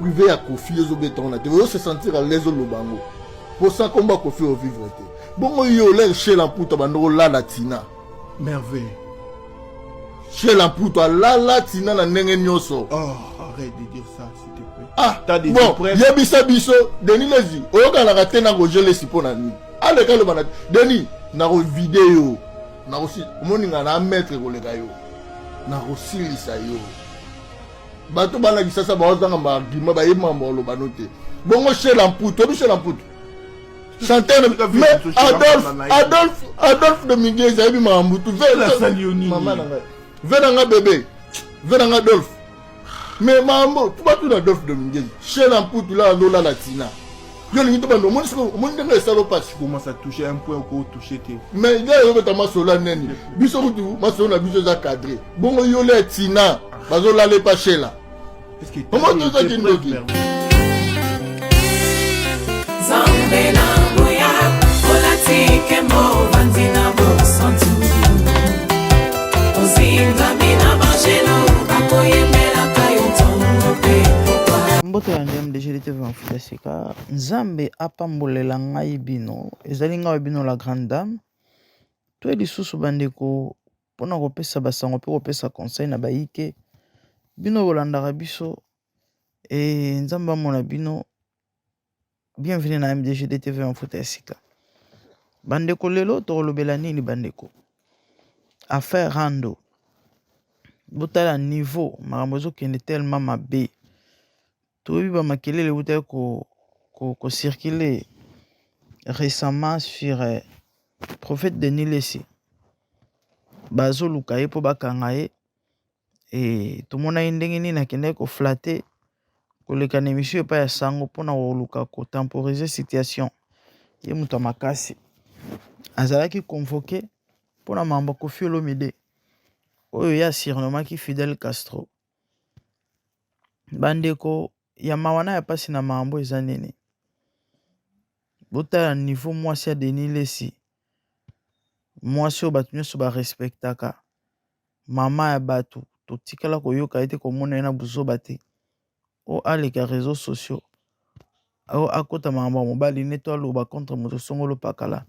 privé ya Koffi ezobeta ngo na te, ozo se sentir à l'aise oloba yango mpo sans kombo ya Koffi ovivre te. Bongo yo lere Shela Mputu abanda kolala Tina. Merveille. Shela Mputu alala Tina na ndenge nyonso. Oh, arrête de dire ça, s'il te plaît. Ah, T'as des bon, preuves? Yebisa biso, Denis Lezi, oyokanaka te na Roger Lesi mpo na nini? Aleka aloba na Denis, nakovide yo. Nakosi, omoni nga na maître koleka yo. Nakosilisa yo. Bato bana kisasa baozanga ba argument, bayebi mambo oloba no te. Bongo Shela Mputu, oyebi Shela Mputu? Chanteur, mais Adolphe, Adolphe, Adolphe Dominguez ayebi makambo tu. Mama na ngai. Ve na nga bébé. Ve na nga Adolphe. Mais mambo, tu batu na Adolphe Dominguez. Shela Mputu la azolala Tina. Yo olingi to bando omoni sikoyo, omoni ndenge esalo pasi. Tu commences à toucher un point oko toucher te. Mais ngai oyobeta masolo ya nini? Biso kutu masolo na biso eza cadré. Bongo yo le Tina bazolala epa Shela. Omoni toza kindoki. Nzambe na nguya olati nkembo ovandi na bosantu ozingami na bangelo bakoyembelaka yo ntongo mpe pokwa. Mbote ya MDG TV Mafuta Sika, Nzambe apambolela ngai bino, ezali ngai bino la grande dame. Toye lisusu bandeko mpona kopesa basango mpe kopesa conseil na bayike bino bolandaka biso e Nzambe amona bino. Bienvenue na MDG TV Mafuta ya Sika. Bandeko lelo tokolobela nini bandeko? Affaire Rando. Botala niveau makambo ezokende tellement mabe. Toyebi ba makelele eutaki ko ko, ko circuler récemment sur prophète Denis Lessie. Bazoluka ye mpo bakanga ye. E tomonaki ndenge nini akendaki koflate koleka na emission epai ya sango mpona koluka kotemporiser situation. Ye moto ya makasi azalaki convoqué mpona mambo ya Koffi Olomide oyo ye asurnomaki Fidel Castro. Bandeko ya mawa na ya pasi na makambo eza nini? Botala niveau mwasi ya Denis Lessie, mwasi oyo bato nyonso ba respectaka, mama ya bato, totikala koyoka ye te komona ye na buzoba te. Oyo aleka réseaux sociaux, oyo akota makambo ya mobali ne to aloba contre moto songolo pakala.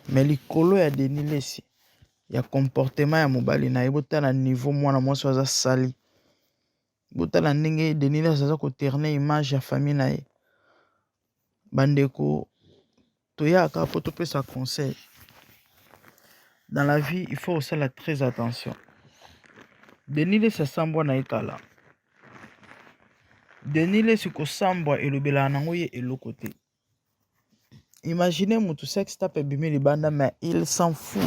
Mais likolo ya Denis Lessie ya comportement ya mobali na ye, botala niveau mwana mwasi oyo aza sali. Botala ndenge Denis Lessie aza koterne image ya famille na ye. Bandeko toyaka po topesa conseil. Dans la vie, il faut osala très attention. Denis Lessie asambwa na ye kala. Denis Lessie kosambwa elobelaka nango ye eloko te. Imaginez mutu sextape ebimi libanda mais il s'en fout.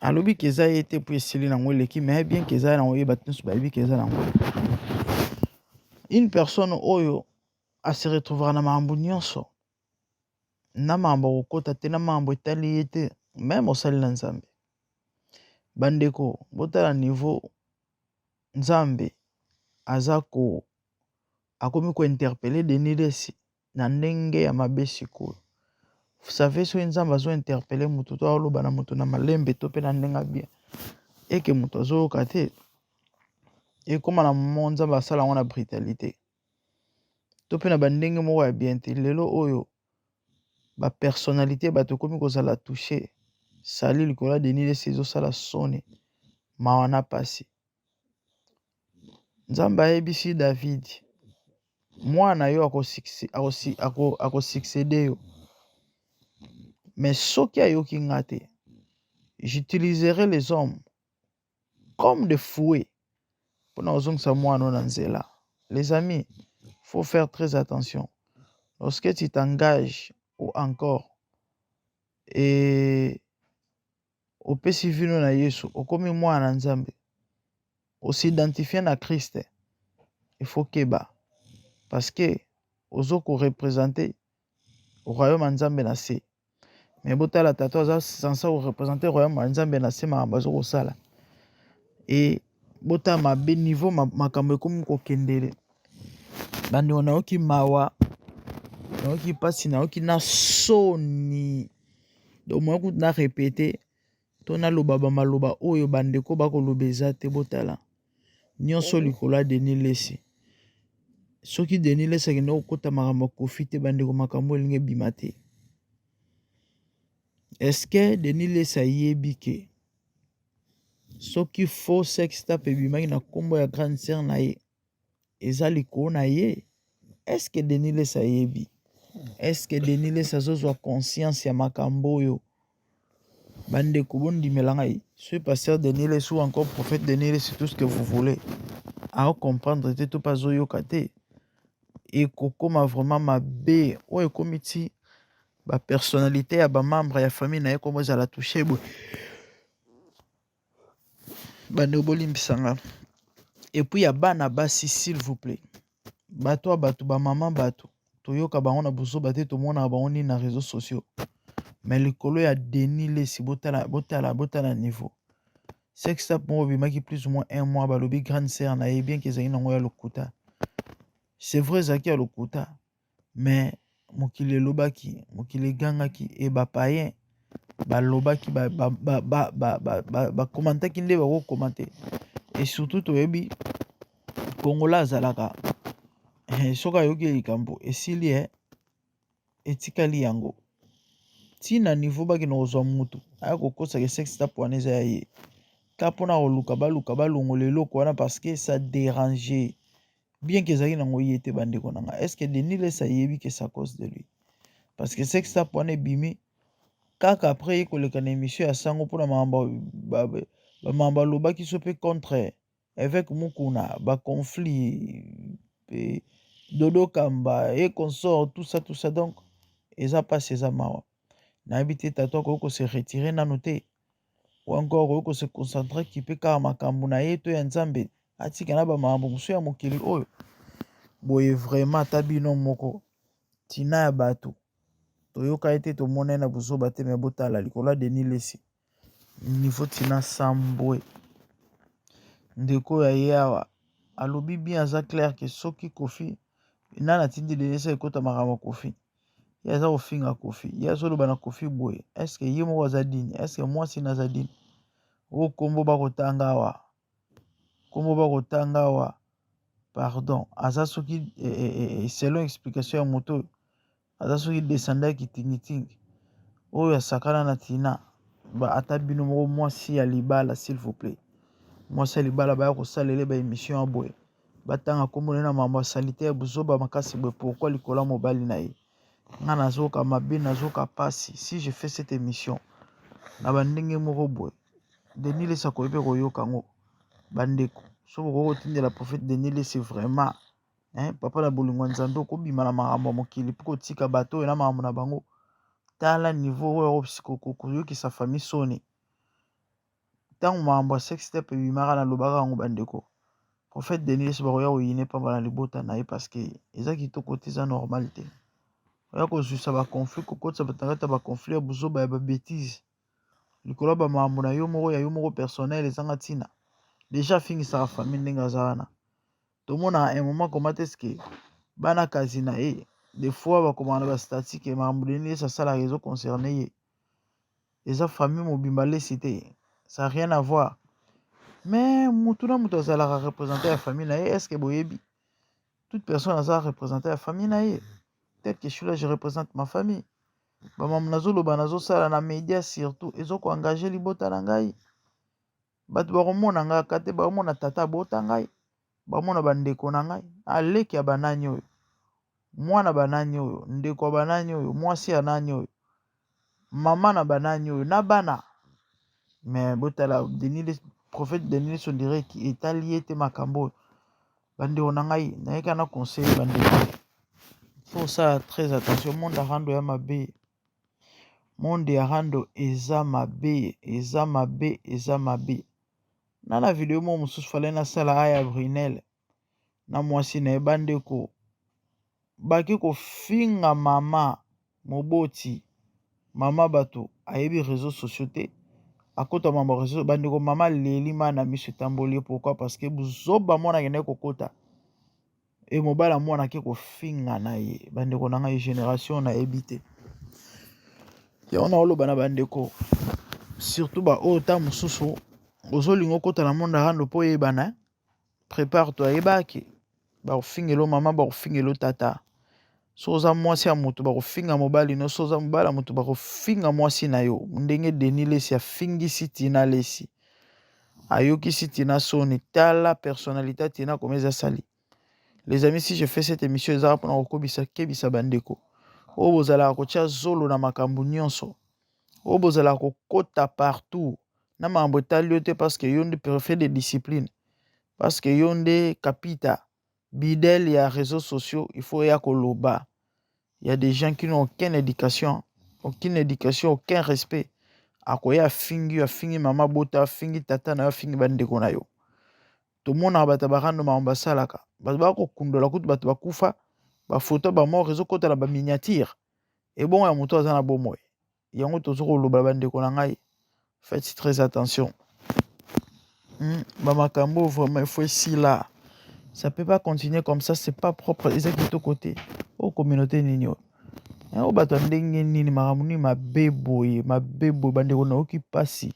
Alobi ke eza ye te po esili nango eleki mais bien ke eza nango ye bato nyonso bayebi ke eza nango. Une personne oyo a se retrouvera na makambo nyonso na makambo akokota te na makambo etali ye te meme osali na Nzambe. Bandeko botala niveau Nzambe aza ko akomi ko interpeller Denis Lessie na ndenge ya mabe sikoyo. Vous savez soki Nzambe azo interpeller moto to aloba na moto na malembe to pe na ndenge ya bien eke moto azoyoka te ekóma na moment Nzambe asala yango na brutalité to pe na ba ndenge moko ya bien te. Lelo oyo ba personnalité bato ekomi kozala touché sali likolo ya Denis Lessie ezosala soni mawa na pasi. Nzambe ayebisi David mwana yo akosuccéder yo mais soki ayoki nga te j'utiliserai les hommes comme des fouets mpona kozongisa mwana oyo na nzela. Les amis, faut faire très attention lorsque tu t'engages ou encore et opesi vino na Yesu okomi mwana na Nzambe osidentifie na Christ il faut keba parce que ozo korepresente royaume ya Nzambe na se. Mais botala tata aza censé korepresente royaume ya Nzambe na se makambo azo kosala e botala mabe niveau makambo ekomi kokendele. Bandeko nayoki mawa, nayoki mpasi, nayoki na soni. Donc moyen kutu na répéter to naloba ba maloba oyo bandeko bakoloba eza te. Botala nyonso likolo ya Denis Lessie. Soki Denis Lessie akende kokota makambo ya Koffi te bandeko makambo elingi ebima te. Est-ce que Denis Lessie ayebi ke soki faux sextape ebimaki na nkombo ya grande sœur na ye eza likolo na ye? Est-ce que Denis Lessie ayebi? Est-ce que Denis Lessie azozwa conscience ya makambo oyo? Bandeko bondimela ngai, soki pasteur Denis Lessie ou encore prophète Denis Lessie, tout ce que vous voulez, ao comprendre te to mpe azoyoka te, ekokoma vraiment mabe oyo ekomi ti ba personnalité ya ba membre ya famille na ye kombo ezala touche boye. Bandeko bolimbisa nga. Et puis ya bana basi s'il vous plaît. Bato ya bato ba mama bato toyoka bango na buzoba te tomonaka bango nini na réseaux sociaux. Mais likolo ya Denis Lessi botala botala botala niveau. Sextape moko ebimaki plus ou moins un mois balobi grande sœur na ye bien que ezalaki nango ya lokuta. C'est vrai ezalaki ya lokuta mais mokili elobaki mokili egangaki e ba païen balobaki bakomantaki nde bakokomante et surtout toyebi kongola azalaka eh, soki ayoki likambo esili eh, etikali yango ntina niveau bakende kozwa mutu aya kokosaka sextape wana eza ya ye ka mpona koluka baluka balongola eloko wana parce que ça dérange bien que ezalaki nango ye te bandeko na nga est ce que Denis Lessie ayebi que c'est à cause de lui parce que sextape wana ebimi kaka après ye koleka na émission ya sango mpona makambo bamakambo alobaki so mpe contre évêque Mukuna baconflit Dodo Kamba et consort tout ça tout ça. Donc eza mpasi, eza mawa. Nayebi te tata akoki kose retirer nano te ou encore akoki kose concentrer kipe kaka makambo na ye to ya Nzambe, atika na bamakambo mosusu ya mokili oyo boye. Vraiment ata bino moko ntina ya bato toyoka ye te, tomona ye na bozoba te, me botala likolo ya Denis Lessie niveau ntina sambwe. Ndeko oyo aye awa alobi bien, aza clair ke soki Koffi nani atindi Denis Lessie ekota makambo ya Koffi, ye aza kofinga Koffi, ye azoloba na Koffi boye. Est-ce ye moko aza digne? Est-ce mwasi na aza digne? Oyo nkombo bakotanga awa, nkombo bakotanga awa, pardon, aza soki selon explication ya moto oyo aza soki descendant ya kitingitingi oyo asakana na tina ba. Ata bino moko mwasi ya libala, s'il vous plaît, mwasi ya libala baya kosalela ba émission ya boye, batanga nkombo na ye na makambo ya salite ya buzoba makasi boye, pourquoi likolo ya mobali na ye? Nga nazoka mabe, nazoka pasi. Si je fais cette émission na bandenge moko boye, Denis Lessie akoki mpe koyoka yango. Bandeko, soki okoki kotindela prophète Denis Lessie vraiment, hein, papa na bolingo ya Nzambe, okobima na makambo ya mokili mpo kotika bato oyo na makambo na bango. Tala niveau oyo koyokisa famille soni. Ntango makambo ya sextape ebimaka, nalobaka yango, bandeko, prophète Denis Lessie bakoya koyine pamba na libota na ye parce que eza kitoko te, eza normal te. Oya kozwisa baconflit, kokotisa bato na kati ya baconflit ya buzoba ya babêtises likolo ya bamakambo na yo moko, ya yo moko personnel, ezanga ntina. Déjà afingisaka famille ndenge aza wana. Tomona un moment comment est ce que bana kasi na ye des fois bakomaka na bastatique makambo Denis Lessie asalaka ezoconcerne ye, eza famille mobimba Lessie te, ça rien à voir. Mais mutu na mutu azalaka représentant ya famille na ye. Est ce que boyebi toute personne aza représentant ya famille na ye? Peut-être que je suis là, je représente ma famille. Bamamu nazoloba, nazosala na média surtout ezokoengage libota na ngai. Bato bakomona ngai kaka te, bakomona tata abota ngai, bamona bandeko na ngai, aleki ya banani oyo, mwana banani oyo, ndeko ya banani oyo, mwasi ya nani oyo, mama na banani oyo, na bana. Mais botala Denis, prophète Denis, on dirait etali ye te makambo oyo. Bandeko na ngai, nayeka na conseil, bandeko, faut osala très attention. Monde ya rando ya mabe, monde ya rando eza mabe, eza mabe, eza mabe. Na video moko mosusu fale nasala aya Brunel na mwasi na ye, bandeko, baki kofinga mama moboti, mama bato ayebi réseaux sociaux te, akota mambo réseau. Bandeko, mama leli ma na miso etamboli ye. Pourquoi? Parce que buzoba mwana akendaki kokota e mobali ya mwana ake kofinga na ye. Bandeko na ngai, génération nayebi te. Yango na oloba na bandeko, surtout baoyo ta mosusu ozolinga okota na monde rando mpo oyebana, prépare toi, yebaki. Bakofingela yo mama, bakofingela yo tata. Soki oza mwasi ya moto bakofinga mobali no, soki oza mobali ya moto bakofinga mwasi na yo. Ndenge Denis Lessi afingisi Tina Lessi, ayokisi Tina soni. Tala personnalité ya Tina koma eza sali. Les amis, si je fais cette émission ezaka mpona kokobisa kebisa bandeko oyo bozalaka kotia zolo na makambo nyonso, oyo bozalaka kokota partout na makambo etali yo te, parce que yo nde préfet de discipline, parce que yo nde kapita bidel ya réseaux sociaux, il faut ya koloba. Il y a des gens qui n'ont aucune éducation, aucune éducation, aucun respect. Akoya afingi yo, afingi mama bota, afingi tata na yo, afingi bandeko na yo. Tomonaka bato ya barando makambo basalaka, bato bakokundola kutu bato bakufa, bafoto ya bamort ezokota na baminiature, ebongo ya moto aza na bomoi. Yango tozo koloba bandeko na ngai, faites très attention. Bamakambo vraiment il faut esila, ça peut pas continuer comme ça, c'est pas propre, eza kitoko te. Oyo communauté nini oyo? Oyo bato ya ndenge nini, makambo nini mabe boye, mabe boye bandeko, nayoki mpasi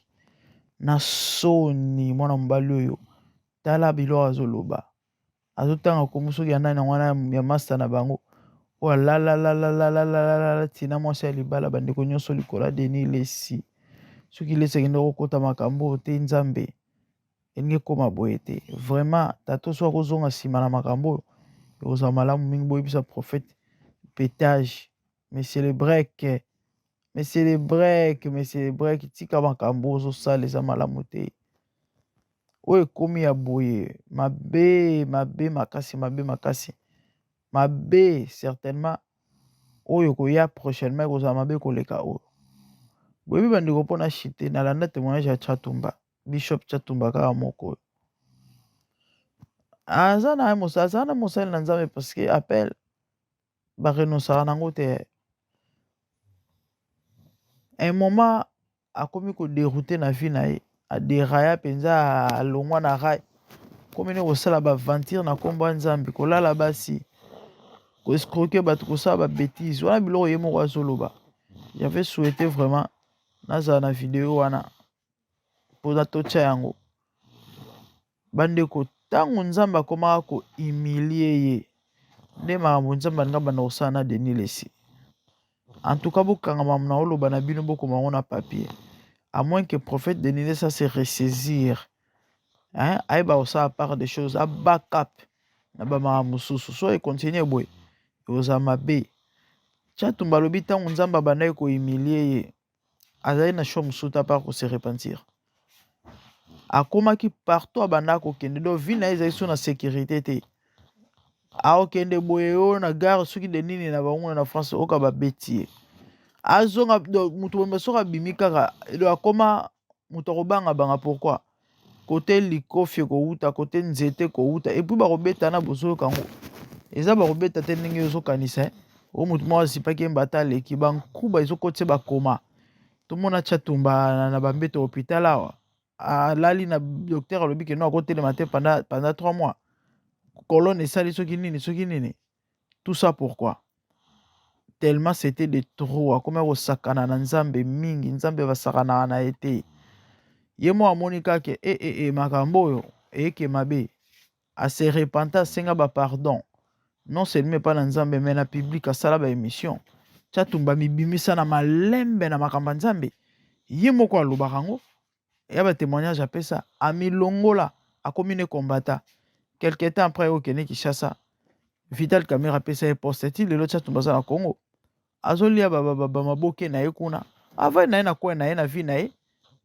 na soni. Mwana mobali oyo, tala biloko azoloba, azotanga kombo soki ya nani yango wana ya master na bango oyo alalalalalalalalala tina mwasi ya libala. Bandeko nyonso likolo ya Denis Lessi, soki Lessi akende kokota makambo oyo te, Nzambe elingi ekóma boye te. Vraiment tata so akozonga nsima na makambo oyo, ekozala malamu mingi. Boyebisa prophète pétage, monsieur le break, monsieur le break, monsieur le break, tika makambo ozosala, eza malamu te. Oyo ekomi ya boye mabe, mabe makasi, mabe makasi, mabe. Certainement oyo koya prochainement ekozala mabe koleka oyo. Boyebi bandeko, mpona chite nalanda témoignage ya Tshatumba, Bishop Tshatumba kaka moko oyo aza na ye, aza na mosali na Nzambe, parce que appel barenonçaka nango te. Un moment akomi kodérouter na vie na ye, adérailler mpenza, alongwa na rail, komi nde kosala baaventure na nkombo ya Nzambe, kolala basi, koescroquer bato, kosala babêtises wana, biloko ye moko azoloba. J'avais souhaité vraiment nazala na video wana mpona totya yango. Bandeko, ntango Nzambe akomaka kohumilier ye, nde makambo Nzambe alinga banda kosala na Denis Lessi. En tout cas bokangama na oloba na bino, bokoma yango na papier, à moins que prophète Denis Lessi ase ressaisir, hein, ayeba kosala part des choses, abackup na bamakambo mosusu. So econtinuer boye, ekozala mabe. Tshatumba alobi ntango Nzambe abandaki kohumilie ye, azali na choix mosusu te à part kose repentir. Akomaki partout abandaka kokende, donc vie na ye ezali so na sécurité te. Aokende boye oyo na gare soki de nini na bango na France, oyoka babeti ye, azonga moto bombe. Soki abimi kaka, akoma moto akobangabanga. Pourquoi? Kote likofi ekowuta, kote nzete ekowuta, et puis bakobeta na bozoyoka yango, eza bakobeta te ndenge ozokanisa. Oyo motu moko azipaki ye mbata, aleki bankuba, ezokotisa bakoma. Tomona Tshatumba na bambeto hôpital awa, alali na docteur alobi ke no, akotelema te pendant 3 mois, colonne esali soki nini soki nini. Tout ça pourquoi? Tellement c'était de trop, akomi kosakana na Nzambe mingi. Nzambe basakanaka na ye te. Ye mo amoni kaka e, e, e makambo oyo eyeke mabe, ase repenter, asenga bapardon, non seulement epa na Nzambe mais na public. Asala baémission. Tshatumba mibimisa na malembe na makambo ya Nzambe, ye moko alobaka yango ya batémoignage apesa, amilongola, akomi ne kombata. Quelque temps après, okende Kinshasa, Vital Kamerhe apesa ye poste. Ti lelo Tshatumba aza na Congo, azolia bamaboke na ye kuna, avandi na ye na coin na ye, na vie na ye,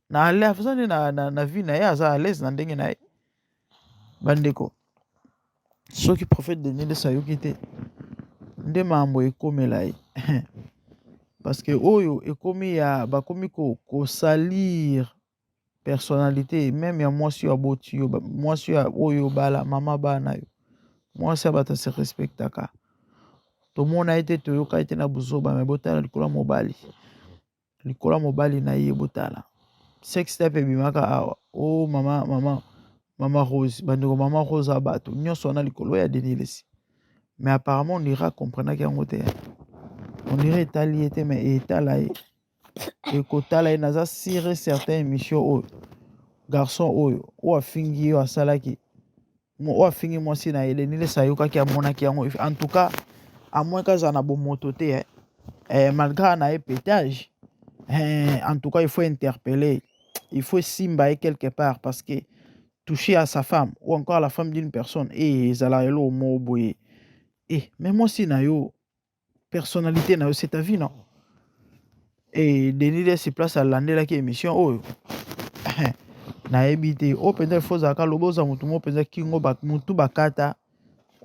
na aza nde na vie na ye, aza à l'aise na ndenge na ye. Bandeko, soki prophète Denis Lessi ayoki te, nde makambo ekomela ye, parce que oyo ekomi ya bakomi kosalir personnalité même ya mwasi oyo aboti yo, mwasi oyo obala, mama bana yo, mwasi ya bato ase respectaka. Tomona ye te, toyoka ye te na buzoba, me botala likolo ya mobali, likolo ya mobali na ye. Botala sextape ebimaka awa o mama, mama, mama Rose. Bandeko, mama Rose ya bato nyonso wana likolo ya Denis Lessi, mais apparemment on dirait acomprenaki yango te, on dirait etali ye te, mais etala ye, ekotala ye. Naza sûr et certain, émission oyo, garçon oyo oyo afingi ye, oyo asalaki. Oyo afingi mwasi na ye, Denis Lessie ayokaki amonaki yango. En tout cas, à moins qu'azala na bomoto te, eh, eh, malgré na ye pétage, eh, en tout cas, il faut interpeller. Il faut simba ye quelque part parce que toucher à sa femme ou encore à la femme d'une personne, eh, ezala eloko moko boye. Eh, mais mwasi na yo, personnalité na yo, c'est ta vie, non? Et Denis Lessie place alandelaki émission oyo. Nayebi te oyo mpenza ifo ozalaka loba oza motu moko mpenza kingo motu bakata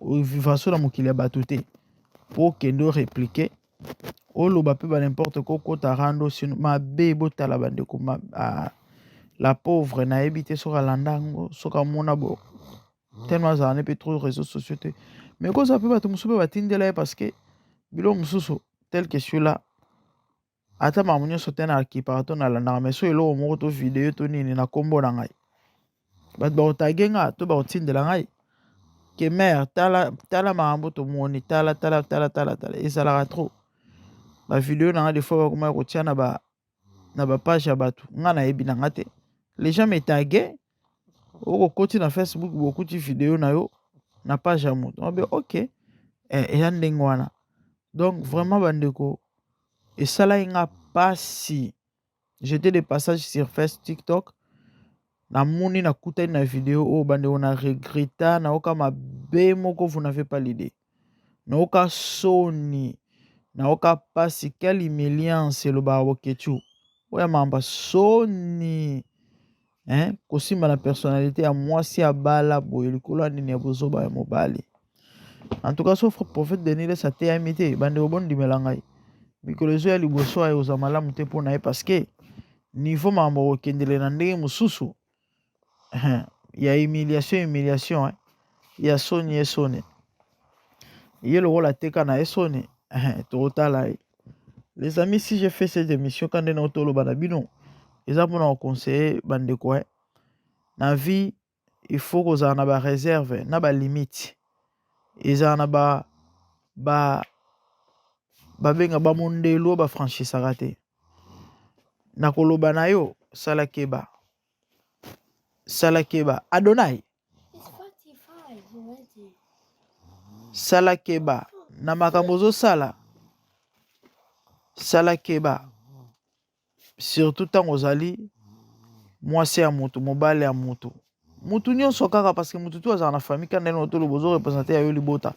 vivre na mokili ya bato te mpo okende oreplike oloba mpe ba n'importe quoi okota rando sino mabe. Botala bandeko ma, ah, la pauvre, nayebi te soki alanda yango, soki amona bo tellement azala ne mpe trop réseaux sociaux te, mais kozala mpe bato mosusu mpe batindela ye, parce que biloko mosusu tel que celui-là, ata makambo nyonso te nakipaka to nalandaka, mais so eloko moko to video to nini na nkombo na ngai, bato bakotage nga to bakotindela ngai ke mare tala tala makambo tomoni, tala tala tala tala tala. Ezalaka trop bavideo na nga, des fois bakomaka kotia na bapage ya bato nga nayebi na nga te. Les gens me tague, okokoti na Facebook, bokuti video na yo na page ya moto obe. Ok, eza ndenge wana. Donc vraiment bandeko, esalaki nga pasi. J'étais de passage sur face TikTok, namoni, nakutani na video oyo. Bandeko, na regretta, nayoka mabe moko, vous n'avez pas l'idée. Nayoka soni, nayoka pasi. Quelle humiliance! Elobaka Boketu oyo mamba soni, hein? Kosimba na personnalité ya mwasi abala boye likolo ya nini ya bozoba ya mobali. En tout cas, sauf prophète Denis Lessie ateyami te, bandeko, bondimela ngai, mikolo ezoya liboso aye kozwa malamu te mpo na ye, parce que niveau makambo kokendele na ndenge mosusu ya humiliation, humiliation, hein? Ya soni, ye soni, ye lokola ateka na ye soni, tokotala ye. Les amis, si j'ai fait cette émission ka nde na toloba na bino, eza mpona koconseiller bandeko, eh? Na vie, il faut kozala na bareserve na balimite, ezala na ba ba babenga bamondelo oyo bafranchisaka te. Na koloba na yo, sala keba, sala keba, Adonai. It's 45 already. Sala keba na makambo ozosala, sala keba, surtout ntango ozali mwasi ya motu, mobali ya motu, motu nyonso kaka, parce que motu tu azala na famille. Ka ndenge otoloba, ozorepresente ya yo libota,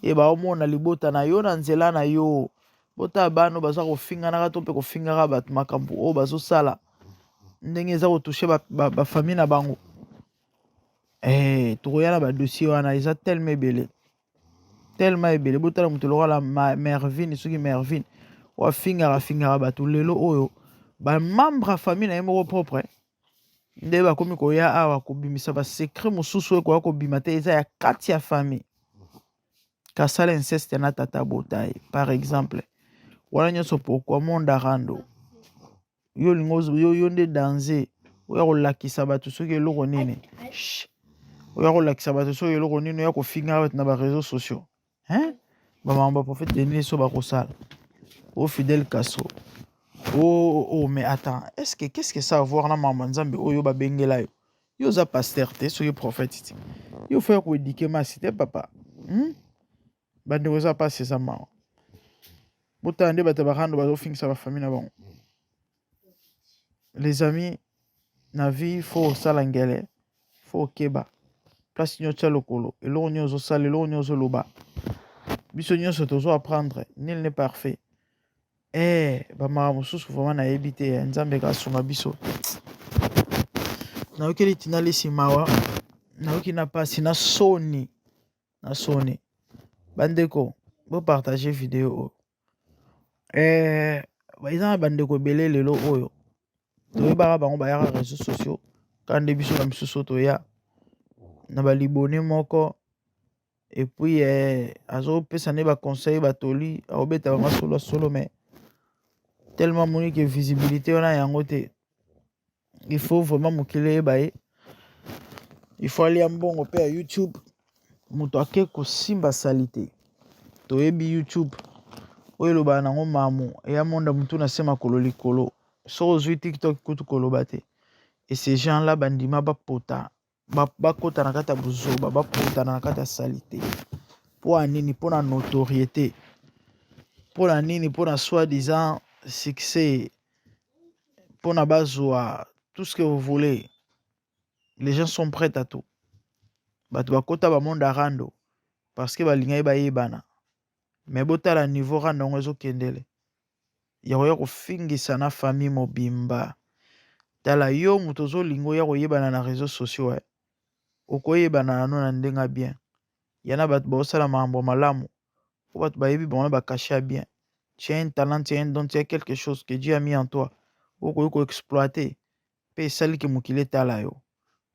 e baomona libota na yo na nzela na yo. Botala bana baza kofinganaka to mpe kofingaka bato, makambo oyo bazosala, ndenge eza kotouche bafamille ba, ba na bango. Tokoya na badossier wana, eza tellement ebele, tellement ebele. Botala moto lokola Mervine, soki Mervine oyo afingaka afingaka bato, lelo oyo bamembre ya famille na ye moko propre nde bakomi koya awa kobimisa basecret mosusu oyo ekoya kobima te, eza ya kati ya famille, kasala inceste na tata bota ye par exemple. Wana nyonso pourquoi? Monde arando yo olingi yo, yo nde danger. Oya kolakisa bato soki eloko nini, oya kolakisa bato soki eloko nini, oya kofinga bato na bareseau sociaux, hein? Bamama baprophète Denis so bakosala o Fidel Castro oh, oh, mais attends, est ce que qu'est ce que ça a voir na mama Nzambe oyo babengela yo? Yo oza pasteur te, soki prophète te, yo faut ya koéduquer masi te, papa, Bandeko, eza mpasi, eza mawa. Botala nde bato ya barando bazofingisa bafamille na bango. Les amis, na vie faut osala ngele, faut okeba place nyonso tia lokolo, eloko nyonso ozosala, eloko nyonso ozoloba. Biso nyonso tozo apprendre, nul n'est parfait. Bamaka mosusu vraiment nayebi te, Nzambe kasunga biso. Nayokeli Tina Lesi mawa, nayoki na mpasi, na soni, na soni. Bandeko, bopartage video oyo. Eza na bandeko ebele lelo oyo toyebaka bango, bayaka réseaux sociaux kaka nde biso na misusu toya na balibone moko, et puis azopesa nde baconseil, batoli, aobeta bango solo solo, mais tellement amoni ke visibilité wana yango te, il faut vraiment mokili eyeba ye, il faut alia mbongo mpe ya YouTube. Moto ake kosimba sali te. Toyebi YouTube oyo elobaka nango mamu eya monda motu na se makolo likolo. Soki ozwi TikTok kutu koloba te. Et ces gens là bandima bapota. Bakota na kati ya buzoba, bapotana na kati ya salite. Mpo ya nini? Mpo na notoriété. Mpo na nini? Mpo na soi-disant succès. Mpo na bazwa tout ce que vous voulez. Les gens sont prêts à tout. Bato bakota ba monde ya rando parce que balingaki bayebana. Mais botala niveau rando yango ezokendele. Ya koya kofingisa na famille mobimba. Tala yo moto ozolinga oya koyebana na réseaux sociaux eh. Okoyebana nano na ndenge ya bien. Ya na bato baosala makambo ya malamu. Po bato bayebi bango na ba cachet ya bien. Tu as un talent, tu as un don, tu as quelque chose que Dieu a mis en toi. Okoki ko exploiter pe esali ke mokili etala yo.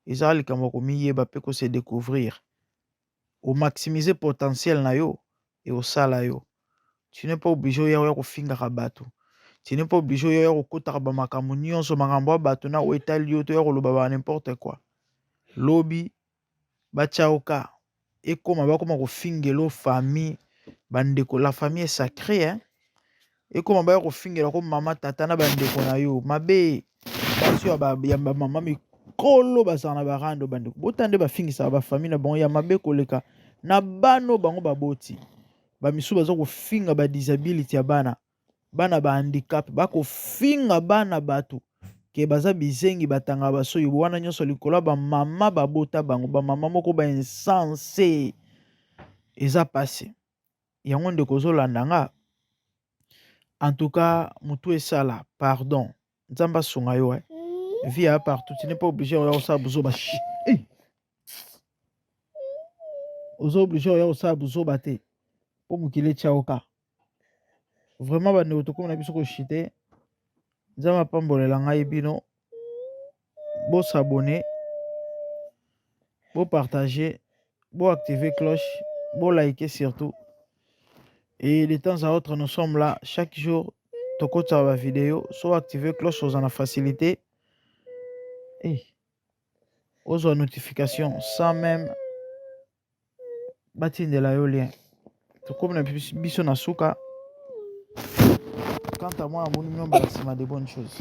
Eza likambo ya komiyeba pe ko se decouvrir. O maximiser potentiel na yo ekosala yo. Tu n'es pas oblige oya oya kofingaka bato. Tu n'es pas oblige oya oya kokotaka ba makambo nyonso, makambo ya bato na oyo etali yo to ya koloba ba n'importe quoi. Lobi batia yo ka ekoma bakoma kofingela yo famille, bandeko la famille est sacrée hein. Ekoma baya kofingela ko mama tata na bandeko na yo mabe. Basi ya ba ya ba mama mikolo bazala na barando bandeko. Bota nde bafingisaka ba famille na bango ya mabe koleka na bano bango baboti. Ba misusu baza kofinga ba disability ya bana. Bana ba handicap bakofinga bana bato ke baza bizengi batangaka basoyi wana nyonso likolo ya bamama babota bango bamama moko ba insense eza pasi yango ndeko ozolanda nga en tout cas mutu esala pardon nzambe asunga yo eh. vie ya partout tu n'es pas obligé oya kosala buzoba hey. oza obligé oya kosala buzoba te mpo mokili etya yo ka vraiment bandeko tokomi na biso koshite nzambe apambolela ngai bino bosabone bopartage boactive cloche bolike surtout et de temps à autre nous sommes là chaque jour tokotaka bavideo so active cloche oza na facilité hey. ozwa notification sans même batindela yo lien tokomi na biso na suka quant à moi namoni bino mbala nsima de bonnes choses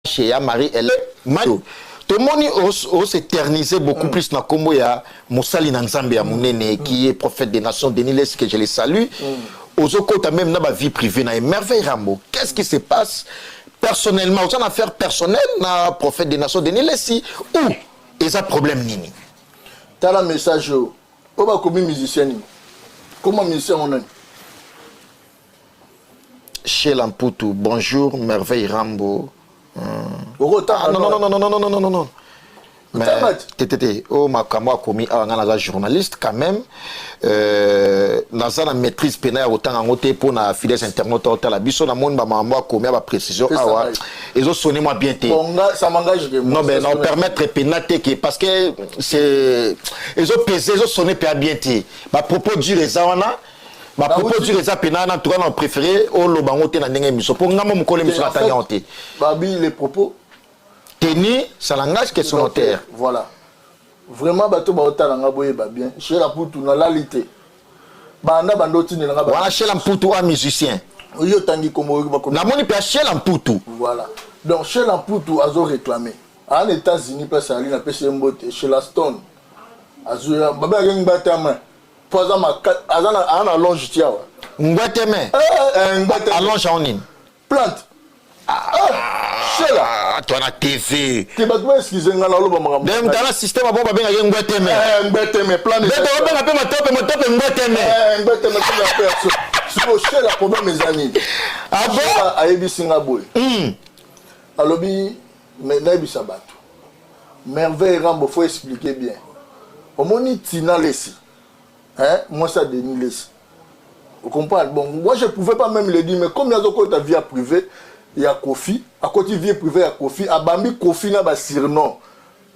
chez ya Marie Hélène Mayo tomoni os'éterniser beaucoup plus na kombo ya mosali na nzambe ya monene qui est prophète des nations Denis Lessie que je le salue ozokota même na ba vie privée na ye Merveille Rambo qu'est-ce qui se passe personnellement oza na affaire personnelle na prophète des nations Denis Lessie ou eza problème nini tala message oyo oyo bakomi musicien nini koma musicien ngo nani Sheila Mputu bonjour Merveille Rambo okotanga ah, non, non, non, non, non, non, non, non, non. Mais Otanga te? te te te oyo makambo akomi awa ngai naza journaliste quand même naza na maîtrise pena ya kotanga yango te mpo na fidèles internaute otala biso namoni bamakambo akomi ya baprécision Pesa awa ngai. ezosone mwa bien te Bon, nga, ça m'engage que moi. non mais Ça, na c'est- permettre pena te ke parce que c'est ezopese ezosone mpe ya bien te bapropos dur eza wana bapropos Nauti- dur eza pena wana en tout cas na préféré oloba yango te na ndenge émission mpo ngambo mokolo émission En fait, natangi yango te Babi, les propos. teni ça langage que son notaire Voilà. Vraiment, bato baotala nga boyeba bien. Sheila Putu nalali te. Banda bando otindela nga ba- wana Sheila Mputu a musicien Yo otangi kombo oyoki bakomi. namoni mpe Sheila Mputu Voilà. Donc Sheila Mputu azo réclamer. En États-Unis place ali na pesi ye mbote Sheila Stone. Azo babengaki ngbatama. Po aza maka aza na aza na longe ti awa. Ngweteme Eh eh ngbatama. allonge yango nini Plante. Ah, Sheila. Ah, toi na TV Te bato ba excuse nga na oloba makambo. donc tala système abo babengaki ngweteme Eh ngbateme plan donc babenga mpe matope matope ngweteme Eh ngbateme plan ya perso. Siko Sheila problème eza nini? Ah bon? Sheila ayebisi nga boye. Alobi mais nayebisa bato. Merveille Rambo faut expliquer bien. Omoni Tina Lessi. Hein, moi ça Denis Lessi. Vous comprenez? Bon, moi je pouvais pas même le dire mais comme yazokota vie privée ya Kofi, à côté vie privée ya Kofi, abambi Kofi na ba surnom.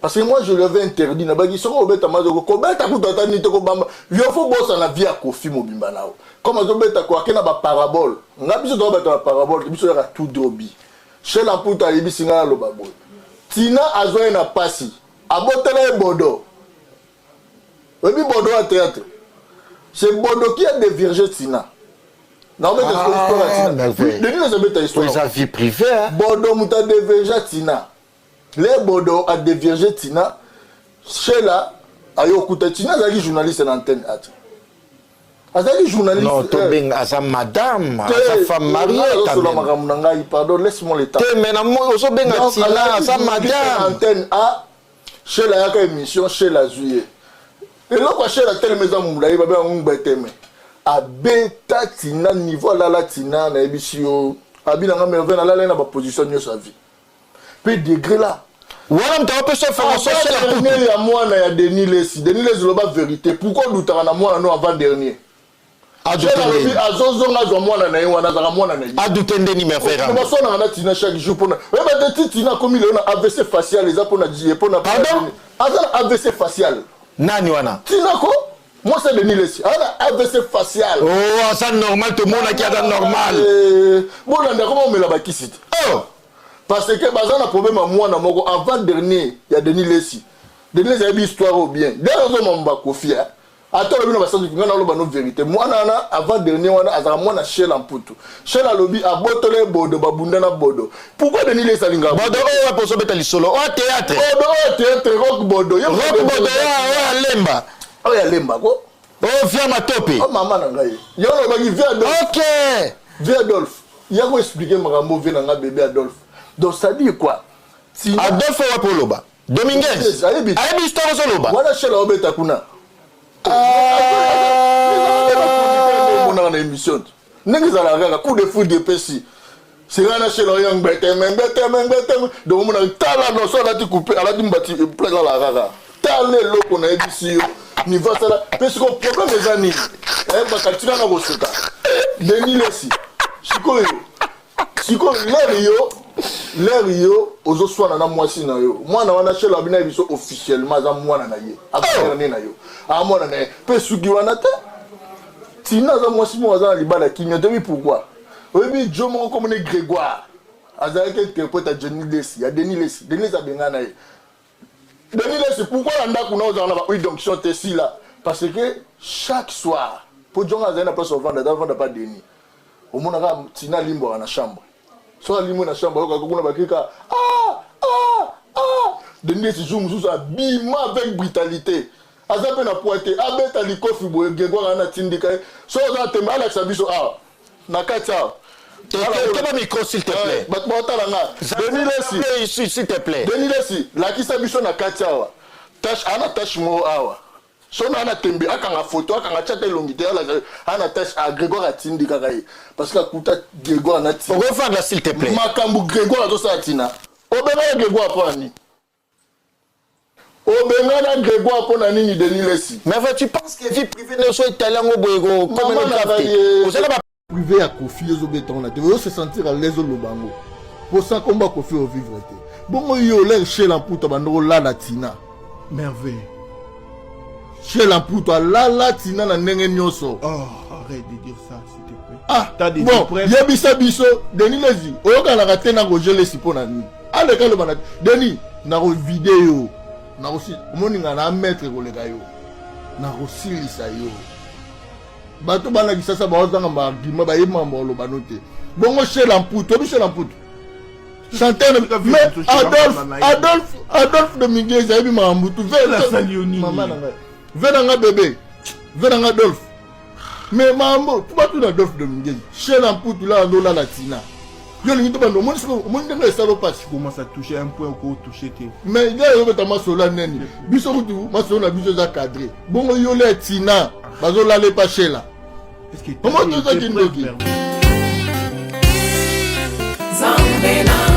Parce que moi je lui avais interdit na baki soko obeta mazoko kobeta kutu ata nini te kobamba yo faut bosa na vie ya Kofi mobimba nao. Comme azobeta ko ake na ba parabole. Nga biso tobeta ba parabole, biso yaka tout drobi. Sheila Mputu ayebisi nga naloba boye. Tina azwa ye na pasi. Abotela ye bodo. Oyebi bodo ya théâtre. C'est bodo qui a déviergé Tina. Naobeta Ah, histoire ya Tina. merveille. Denis azobeta histoire. eza vie privée hein? Bodo moto adéviergé Tina. Le Bodo a devierge Tina, Sheila aye okuta Tina azalaki journaliste na antenne ati. Azalaki journaliste. Non, tobenga eh. aza madame, aza femme mariée quand même. makambo na ngai, pardon, laisse-moi le temps. Te mais na moi ozobenga Tina aza madame. Antenne A, Sheila ayaka émission, Sheila azwi ye. Eloko ya Sheila telema eza molai, babenga yango ngbeteme. Abeta Tina niveau alala Tina, nayebisi yo. Abi na ngai Merveille nalala ye na ba position nyonso ya vie. Pe degre la. Wana moto akopesa information chez la dernier ya mwana ya Denis Lessi. Denis Lessi loba vérité. Pourquoi odutaka na mwana no avant dernier? Alobi azozonga azwa mwana na ye wana azalaka mwana na ye. Adute ndeni merveille. Baswanaka na Tina chaque jour pona. Oyeba te ti Tina akomi lelo na AVC facial eza pona pona. Pardon? Aza na AVC facial. Nani wana? Tina ko Mwasi ya Denis Lessi aza na AVC facial. Oh, aza normal tomonaki aza normal. Eh, bolanda koma omela bakisi te. Oh. Parce que baza na problème ya mwana moko avant dernier ya Denis Lessi. Denis Lessi ayebi histoire oyo bien. D'ailleurs ozo mamba Koffi hein. Ata olobi na basantu nga naloba no vérité. Mwana wana avant dernier wana azalaka mwana Shela Mputu. Shela alobi abotole Bodo babunda na Bodo. Pourquoi Denis Lessi alingaka Bodo oyo wapi ozobeta lisolo? Oyo théâtre. Bodo oyo théâtre Rock Bodo. Rock Bodo oyo alemba. Oyo alemba ko. Oh via matope. Oh mama na ngai. Yo olobaki via Adolphe. OK. Via Adolphe. Ya ko expliquer makambo vie na nga bébé Adolphe. Donc ça dit quoi? Adolphe wapi oloba? Dominguez. Ayebi. Ayebi histoire ozoloba. Wana shela obeta kuna. Omonaka na émission ndenge ezalaka kaka coup de foudre epesi singa na shela oyo ngbeteme ngbeteme ngbeteme donc omona tala noso alati coupe alati mbati place alaka kaka tala eloko nayebisi yo niveau asala mpe sikoyo problème eza nini eh, tika na koseka Denis Lessi sikoyo sikoyo lere yo lere yo ozoswana na mwasi na yo mwana wana shela abina ye biso officiellement aza mwana na ye aerne na yo aa mwana na ye mpe suki wana te tina aza mwasi moko aza na libala kimia toyebi pourquoi oyebi jo moko komone grégoire azalaki interprète ya Denis Lessi ya Denis Lessi Denis Lessi abengana na ye Denis Lessi pourquoi na ndako na ozala na ba huile d'onction te sila parce que chaque soir po jonga azali na place ovanda aza vanda pa Denis omonaka Tina alimbwaka na chambre soki alimbwi na chambre ayokaka kuna bakika ah ah ah Denis Lessi jour mosusu abima avec brutalité aza mpe na poids te abeta likofi boye Grégoire ana atindika ye soki aza na tembe alakisa biso awa na kati awa Keba micro s'il te plaît. Bato baotala nga. Denis Lessi. S'il te plaît. Denis Lessi, lakisa biso na kati awa. Tache ana tache moko awa. Sono ana tembe akanga photo akanga tchata elongi te ana tache a Grégoire atindi kaka ye parce que akuta Grégoire na tina. Okofanda s'il te plaît. Makambo Grégoire azosala tina. Obengaka Grégoire mpo na nini? Obengana Grégoire mpo na nini Denis Lessi? Mais enfin, tu penses que vie privée nyonso etali yango boye ko comme grave te. Ozala ba privé ya Koffi ezobeta ngo na te. Ozo se sentir à l'aise oloba yango. Po sans komba Koffi o vivre te. Bongo yo l'air chez Lamputa bando olala Tina. Merveille. Chez Lamputa alala Tina na ndenge nyonso. Oh, arrête de dire ça s'il te plaît. Ah, bon, yebisa biso Denis Lessi oyokanaka te na Roger Lessi mpo na nini? Aleka aloba na Denis nakovide yo nakosi omoni nga na maître koleka yo nakosilisa yo bato bana kisasa baozanga baargument bayebi makambo oloba no te bongo shela mputu oyebi shela mputu chanteur mais adolphe adolphe adolphe dominguez ayebi makambo tu mama na ngai ve na ngai bebe ve na ngai adolphe mais mambo po batuna Adolphe Dominguez Shela Mputu la ando la tina yo olingi tobanda omoni sikoyo omoni ndenge esalo mpasi commence à toucher un point oko toucher te mais nde oyobeta masolo ya nini biso kutu masolo na biso eza cadre bongo yo le tina bazolala epa shela omoni toza kindoki Nzambe na.